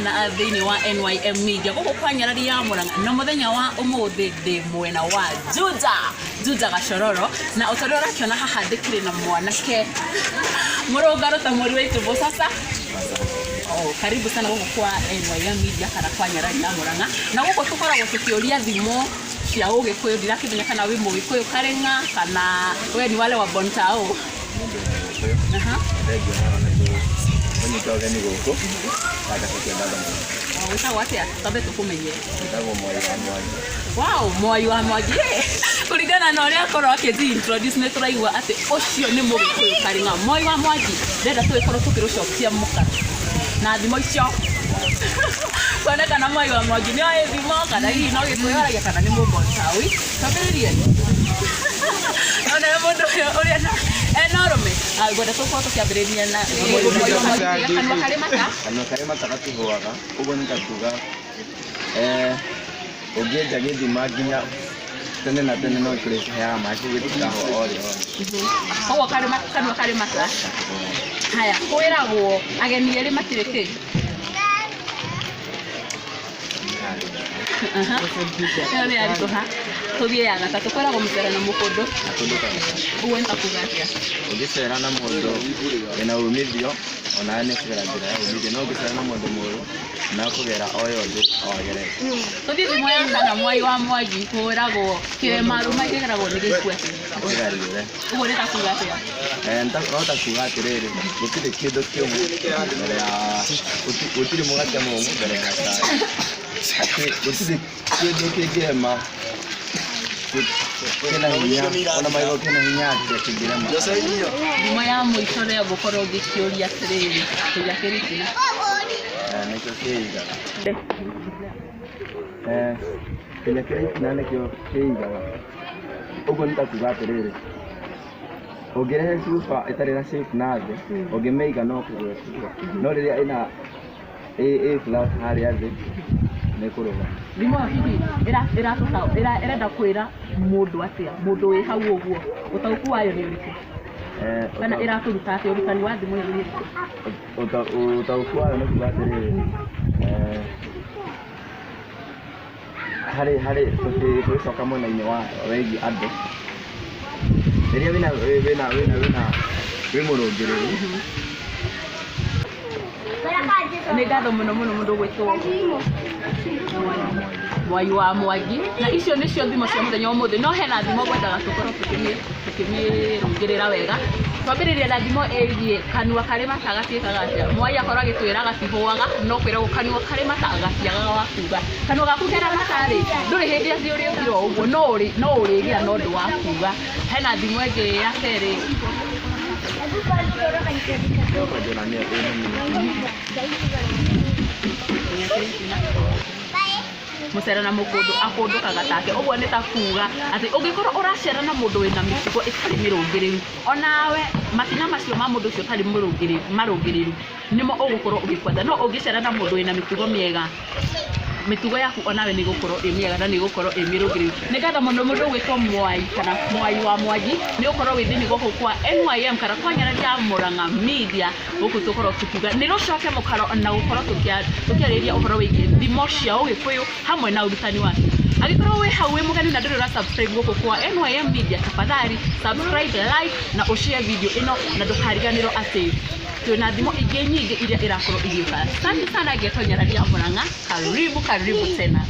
na thĩinĩ wa NYM Media gũkũ kwa Nyarari ya Mũrang'a na mũthenya wa ũmũthĩ ndĩ mwena wa Juja Juja Gacororo na o ta ũrĩa ũrakĩona haha ndĩkĩrĩ na mwanake mũrũngarũ ta mũri wa itumbũ sasa. Oh, karibu sana gũkũ kwa NYM Media kana kwa Nyarari ya Mũrang'a na gũkũ tũkoragwo tũkĩũria thimo cia ũgĩkũyũ. Ndirakĩmenya kana wĩ mũgĩkũyũ karĩng'a kana we ni wale wa Bontao. Aha. Thengiũ mũno nĩ kũnyita ũgeni gũkũ na ngacokia ngatho mũno. Oh, wĩtagwo atĩa? Twambe tũkũmenye. Wĩtagwo Mwai wa Mwangi. Wow, Mwai wa Mwangi. Kũringana na ũrĩa akorwo akĩji introduce nĩ tũraigua atĩ ũcio nĩ mũgĩkũyũ karĩng'a. Mwai wa Mwangi, ndĩrenda tũgĩkorwo tũkĩrũcokia mũkaro na thimo icio. Tuone kana Mwai wa Mwangi nĩ oĩ thimo kana hihi no gĩkũyũ aragia kana nĩ mũmbontawi. Twambĩrĩrie. Nona mũndũ ũyũ ũrĩa ena ũrũme. Ah, ngwenda tũkorwo tũkĩambĩrĩria na Mwai wa Mwangi, kanua karĩ mata. Kanua karĩ mata gatihũaga, ũguo nĩ ta kuga ũngĩenja gĩthima nginya tene na tene no kĩrĩkũheaga maĩ koguo gĩtikahũa o rĩ o rĩ. Koguo kanua karĩ mata. Haya, kwĩragwo ageni erĩ matirĩ kĩ? Aha. Ĩyo nĩ yaritũha. Tũthiĩ ya gatatũ, kwĩragwo mũcere na mũkũndũ. Ũguo nĩ ta kuga atĩa? Ũngĩcera na mũndũ wĩna umithio onawe nĩ ũkũgera njĩra ya umithio, no ũngĩcera na mũndũ mũũru na ũkũgera o ĩyo o agerete. Tũthiĩ thimũ ya kana Mwai wa Mwangi, kwĩragwo kĩrema arũme kĩgeragwo nĩ gĩkue. Kĩgarũre. Ũguo nĩ ta kuga atĩa? No ta kuga atĩrĩrĩ, gũtirĩ kĩndũ kĩũmũ mbere ya gũtirĩ mũgate mũmũ mbere ya cai. Atĩ gũtirĩ kĩndũ kĩngĩrema kĩna hinya, ona magego kĩna hinya atĩa kĩngĩrema. Thimo ya mũico rĩo ngũkorwo ngĩkĩũria atĩrĩrĩ, kĩrĩa kĩrĩ itina. Nĩkĩo kĩigaga. Kĩrĩa kĩrĩ itina nĩkĩo kĩigaga. Ũguo nĩ ta kuga atĩrĩrĩ, ũngĩrehe cuba ĩtarĩ na shape na thĩ, ũngĩmĩiga no kũgũa ĩkũgũa. No rĩrĩa ĩna ĩ flat harĩa thĩ, nĩ ĩkũrũgama. Thimo ĩyo hihi ĩrenda kwĩra mũndũ atĩa? Mũndũ wĩ hau ũguo, ũtaũku wayo nĩ ũrĩkũ? Kana ĩratũruta atĩa? Ũrutani wa thimo ĩyo nĩ ũrĩkũ? Ũtaũku wayo nĩ kuga atĩrĩrĩ, harĩ tũgĩcoka mwena-inĩ wa wĩgiĩ andũ, rĩrĩa wĩna wĩna wĩna wĩna wĩ mũrũngĩrĩru. Nĩ ngatho mũno mũno mũndũ ũgwĩtwo Mwai wa Mwangi. Na icio nĩcio thimo cia mũthenya wa ũmũthĩ. No hena thimo ngwendaga tũkorwo tũkĩmĩrũngĩrĩra wega. Twambĩrĩria na thimo ĩgiĩ kanua karĩ mata gatiĩkaga atĩa. Mwai akorwo agĩtwĩra gatihũaga, no kwĩragwo kanua karĩ mata gatiagaga wa kuga. Kanua gaku kena mata rĩ, ndũrĩ hĩndĩ atĩ ũrĩũkĩra o ũguo, no ũrĩgĩa na ũndũ wa kuga. Hena thimo ĩngĩ ya kerĩ. Mũcere na mũkũndũ akũndũkaga take. Ũguo nĩ ta kuga atĩ ũngĩkorwo ũracera na mũndũ wĩna mĩtugo ĩtarĩ mĩrũngĩrĩru, onawe makinya macio ma mũndũ ũcio ũtarĩ marũngĩrĩru nĩmo ũgũkorwo ũgĩbuata. No ũngĩcera na mũndũ wĩna mĩtugo mĩega, mĩtugo yaku onawe nĩ ĩgũkorwo ĩ mĩega na nĩ ĩgũkorwo ĩ mĩrũngĩrĩru. Nĩ ngatho mũno mũndũ ũgwĩtwo Mwai kana Mwai wa Mwangi nĩ gũkorwo wĩ thĩinĩ gũkũ kwa NYM kana kwa Nyarari ya Mũrang'a Media. Gũkũ tũkorwo tũkiuga nĩ rũcoke mũkaro na gũkorwo tũkĩarĩrĩria ũhoro wĩgiĩ thimo cia ũgĩkũyũ hamwe na ũrutani wacio. Angĩkorwo wĩ hau wĩ mũgeni na ndũrĩ ũra subscribe gũkũ kwa NYM Media, tafadhali subscribe, like na ũshare video ĩno na ndũkariganĩrwo atĩ twĩna thimo ingĩ nyingĩ iria irakorwo igĩũka. Asante sana, ngetwo Nyarari ya Mũrang'a. Karibu karibu tena.